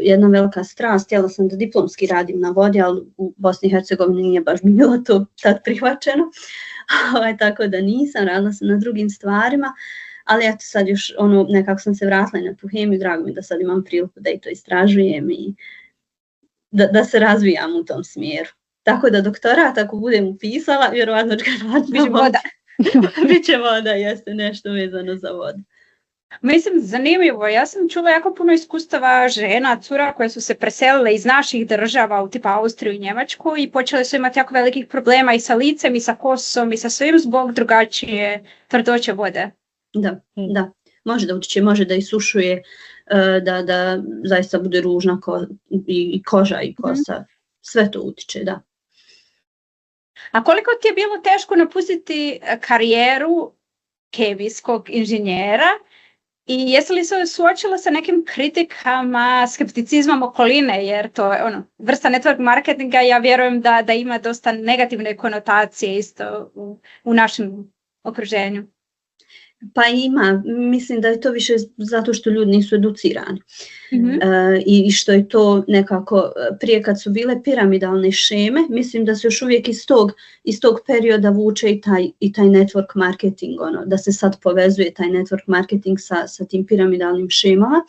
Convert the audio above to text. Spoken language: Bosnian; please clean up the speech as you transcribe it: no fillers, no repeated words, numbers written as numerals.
jedna velika strast, htjela sam da diplomski radim na vodi, ali u Bosni i Hercegovini nije baš bilo to tad prihvaćeno, tako da nisam, radila sam na drugim stvarima, ali eto sad još nekako sam se vratila na tu hemiju, drago mi da sad imam priliku da i to istražujem i da se razvijam u tom smjeru. Tako da doktorat, ako budem upisala, vjerovatno ću ga raditi voda. Biće voda, jeste nešto vezano za vodu. Mislim, zanimljivo. Ja sam čula jako puno iskustava žena, cura koje su se preselile iz naših država u tipa Austriju i Njemačku i počele su imati jako velikih problema i sa licem i sa kosom i sa svim zbog drugačije tvrdoće vode. Da. Može da utiče, može da isušuje, da zaista bude ružna i koža i kosa. Sve to utiče, da. A koliko ti je bilo teško napustiti karijeru kemijskog inženjera i jesi li se suočila sa nekim kritikama, skepticizmom okoline, jer to je vrsta network marketinga, ja vjerujem da ima dosta negativne konotacije isto u našem okruženju. Pa ima, mislim da je to više zato što ljudi nisu educirani. I što je to nekako, prije kad su bile piramidalne šeme, mislim da se još uvijek iz tog perioda vuče i taj network marketing, da se sad povezuje taj network marketing sa tim piramidalnim šemama.